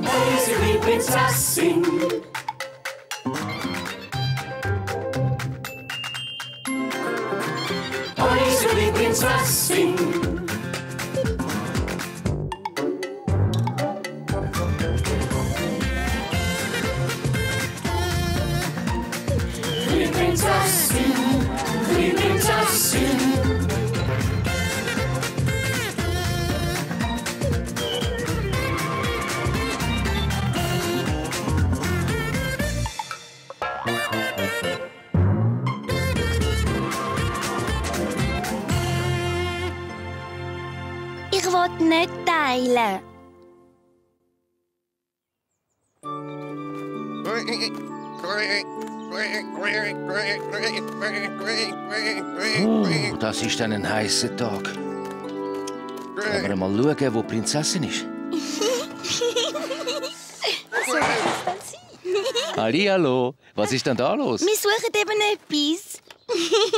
Unsere Prinzessin. Unsere Prinzessin. Die Prinzessin, die Prinzessin. Ich will nicht teilen. Das ist dann ein heißer Tag. Aber mal schauen, wo die Prinzessin ist. Hallihallo, was ist denn da los? Wir suchen eben etwas.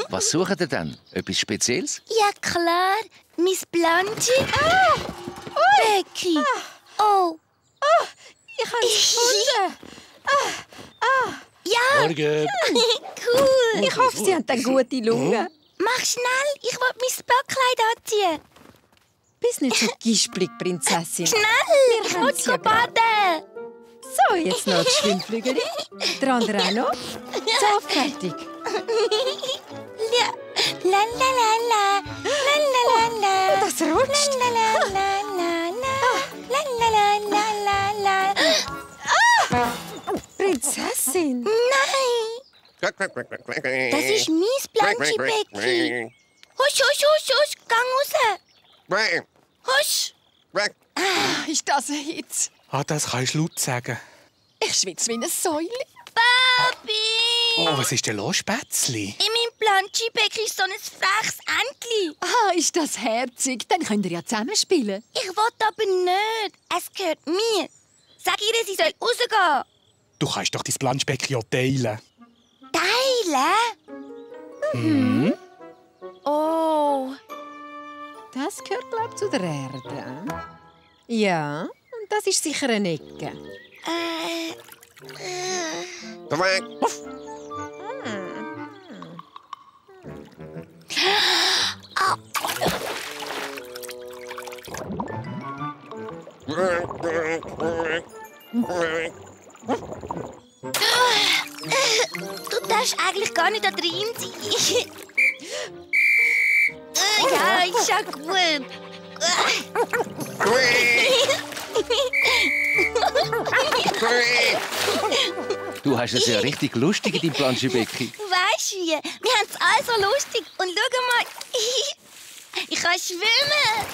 Was sucht ihr denn? Etwas Spezielles? Ja, klar. Mein Blanchi. Becky. Oh. Ich habe es gefunden. Ja. Morgen. Cool. Ich hoffe, Sie haben eine gute Lunge. Mach schnell. Ich will mein Backkleid anziehen. Bist nicht so gispelig, Prinzessin. Schnell. Ich haben muss sie ja baden. So, jetzt noch das Schwimmflügel. Der andere auch noch. So, fertig. Ja. La la la la. La la la la. Oh, das rutscht. La la la la la. La la la la la la. Prinzessin. Nein. Das ist mein Blanchi, Becky. Husch, husch, husch, husch. Gang raus. Husch. Ist das ein Hitz? Ah, das kannst du laut sagen. Ich schwitze wie eine Säule. Papi. Oh, was ist denn los, Spätzli? In meinem Blanchi-Becken ist so ein freches Entli. Ah, ist das herzig? Dann könnt ihr ja zusammenspielen. Ich will aber nicht. Es gehört mir. Sag ihr, sie soll rausgehen. Du kannst doch dein Planschbecken ja teilen. Teilen? Oh. Das gehört, glaube ich, zu der Erde. Ja, und das ist sicher eine Ecke. Du darfst eigentlich gar nicht da drin sein. Ja, ist ja gut. Du hast es ja richtig lustig in deinem Planschbecken. Weißt du wie? Wir haben es alle so lustig. Und schau mal. Ich kann schwimmen.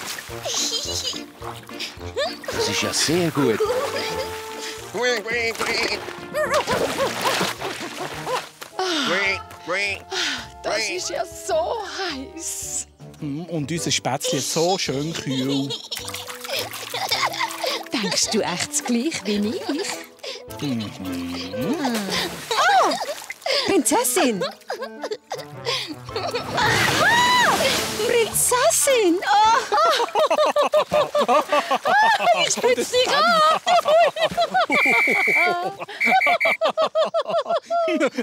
Das ist ja sehr gut. Das ist ja so heiß. Und unser Spätzli ist so schön kühl. Denkst du echt das Gleiche wie ich? Oh, Prinzessin! Prinzessin! Ich spitze dich ab!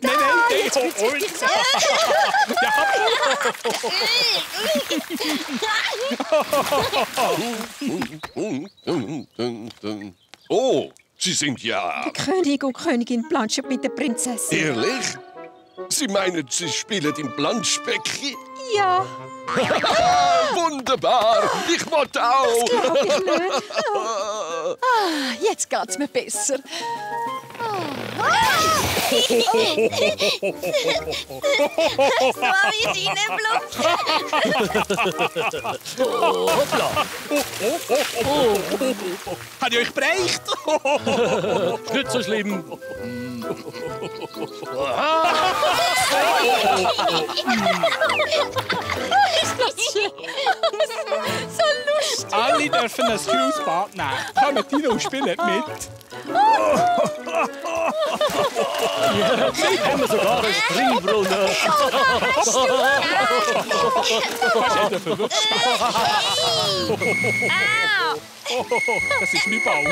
Nein, Oh, Sie sind ja... König und Königin planschen mit der Prinzessin. Ehrlich? Sie meinen, Sie spielen im Planschbecken? Ja, Wunderbar! Ich wollte auch! glaub ich nicht. Jetzt geht's mir besser. Mami, deine Hoppla! Hat ich euch bereicht? Ist nicht so schlimm. So lustig. Alle dürfen ein Cruisebad nehmen. Kommt rein und spielt mit. Jetzt haben wir sogar einen Springbrunnen. Au! Das ist mein Bau.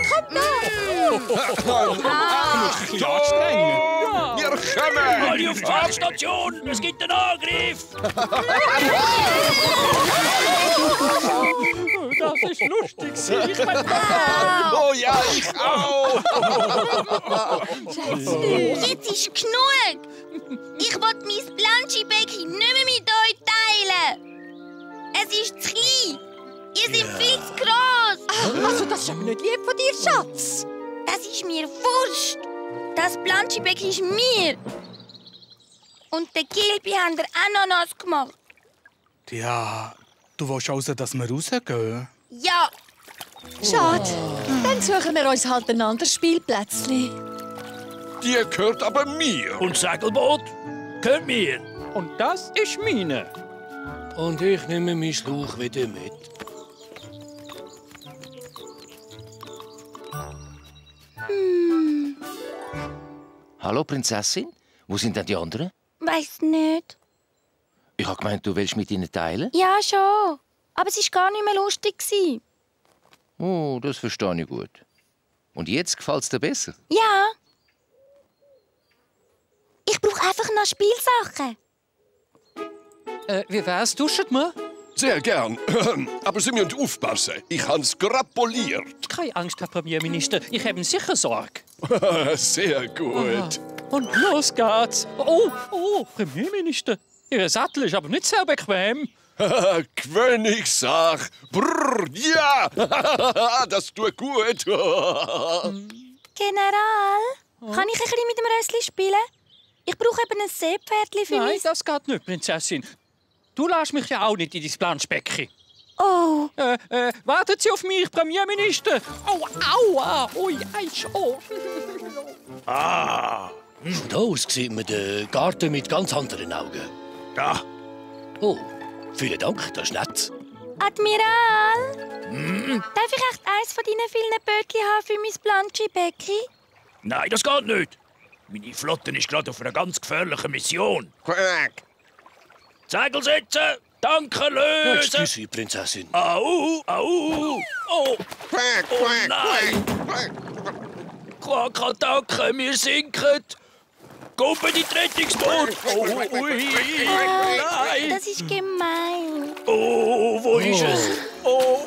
Komm Du musst dich ein bisschen anstrengen. Wir kommen! Alle auf die Wachstation! Es gibt einen Angriff! Das ist lustig. Ich mein, Oh ja, ich auch! Jetzt ist genug! Ich will mein Planschibäckchen nicht mehr mit euch teilen! Es ist zu klein! Ihr seid viel zu gross! Also, das ist aber nicht lieb von dir, Schatz. Das ist mir wurscht! Das Planschibäckchen ist mir! Und der Gilbi hat er auch noch nass gemacht. ja, du willst also, dass wir rausgehen? Ja, Schade. Dann suchen wir uns halt ein anderes Spielplätzchen. Die gehört aber mir. Und Segelboot gehört mir. Und das ist meine. Und ich nehme meinen Schlauch wieder mit. Hallo, Prinzessin? Wo sind denn die anderen? weiss nicht. Ich habe gemeint, du willst mit ihnen teilen. Ja, schon. Aber es war gar nicht mehr lustig. Oh, das verstehe ich gut. Und jetzt gefällt es dir besser? Ja. Ich brauche einfach noch Spielsachen. Wie wär's, duschen wir? Sehr gern. Aber Sie müssen aufpassen. Ich habe es grapoliert. Keine Angst, Herr Premierminister. Ich habe sicher Sorge. Sehr gut. Und los geht's. Oh, Premierminister. Ihr Sattel ist aber nicht sehr bequem. Königssache. Brrr, ja. Das tut gut. General, kann ich ein bisschen mit dem Rössli spielen? Ich brauche eben ein Seepferdchen für Nein, mich. das geht nicht, Prinzessin. Du lässt mich ja auch nicht in dein Planschbecken. Oh, Warten Sie auf mich, Premierminister. Aua. Ui, Eich, oh. Ah, wie ist denn da ausgesehen mit dem Garten mit ganz anderen Augen? Da. Oh, vielen Dank, das ist nett. Admiral, darf ich echt eins von deinen vielen Bötchen haben für mein Planschibäckchen? Nein, das geht nicht. Meine Flotte ist gerade auf einer ganz gefährlichen Mission. Quack. Segel setzen, Danke lösen. Excuse, Prinzessin. Au. Oh, Quack, Oh quack, nein. quack, quack. Quackattacke, wir sinken. Kumpel in die Rettungsboot. Oh, ui. Nein. Das ist gemein. Oh, wo ist es? Oh.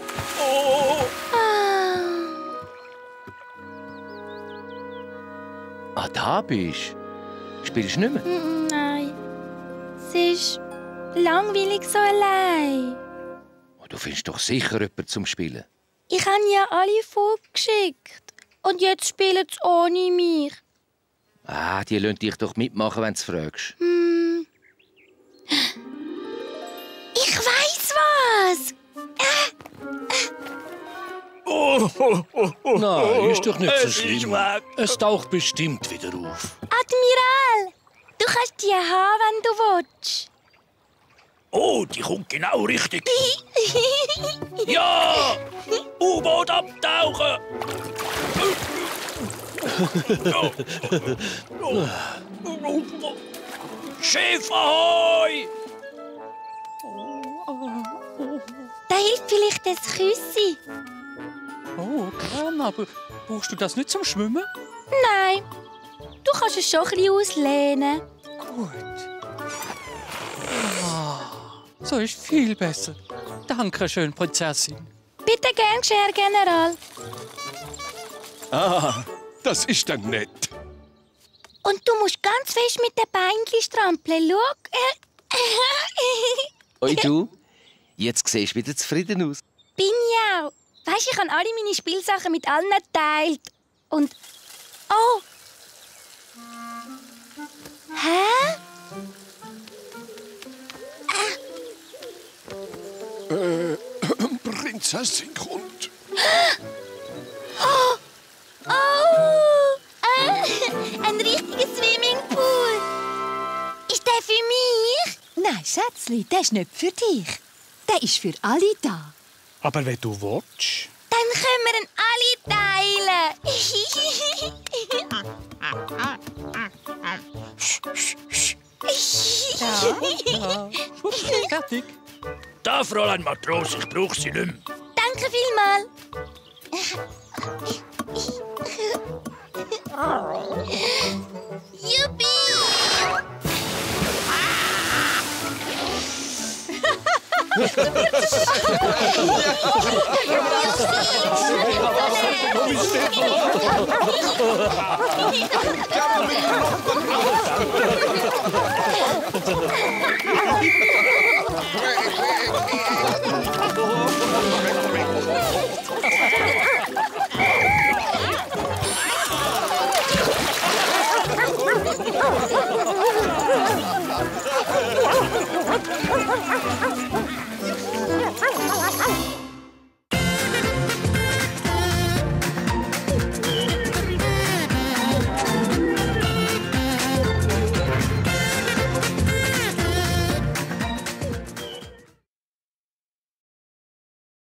Ah, da bist du. Spielst du nicht mehr? Nein. Es ist langweilig so allein. Oh, du findest doch sicher jemanden zum Spielen. Ich habe ja alle vorgeschickt. Und jetzt spielen sie ohne mich. Ah, die lassen dich doch mitmachen, wenn du fragst. Ich weiss was! Nein, ist doch nicht so Es ist schlimm. weg. Es taucht bestimmt wieder auf. Admiral, du kannst die haben, wenn du willst. Oh, die kommt genau richtig. Ja! U-Boot abtauchen! Schiff ahoi! Da hilft vielleicht ein Küssi. Oh, gern, aber brauchst du das nicht zum Schwimmen? Nein, du kannst es schon ein bisschen auslehnen. Gut. So ist viel besser. Danke schön, Prinzessin. Bitte gern geschehen, Herr General. Ah, das ist dann nett. Und du musst ganz fest mit den Beinchen strampeln. Schau. Oi, du. Jetzt siehst du wieder zufrieden aus. Bin ich auch. Weisst, ich habe alle meine Spielsachen mit allen geteilt. Und... Oh! Hä? Prinzessin kommt. Oh! Ein richtiger Swimmingpool. Ist der für mich? Nein, Schätzli, der ist nicht für dich. Der ist für alle da. Aber wenn du willst... Dann können wir ihn alle teilen. Fertig. Da, Fräulein Matros, ich brauche sie nicht mehr. Danke vielmals.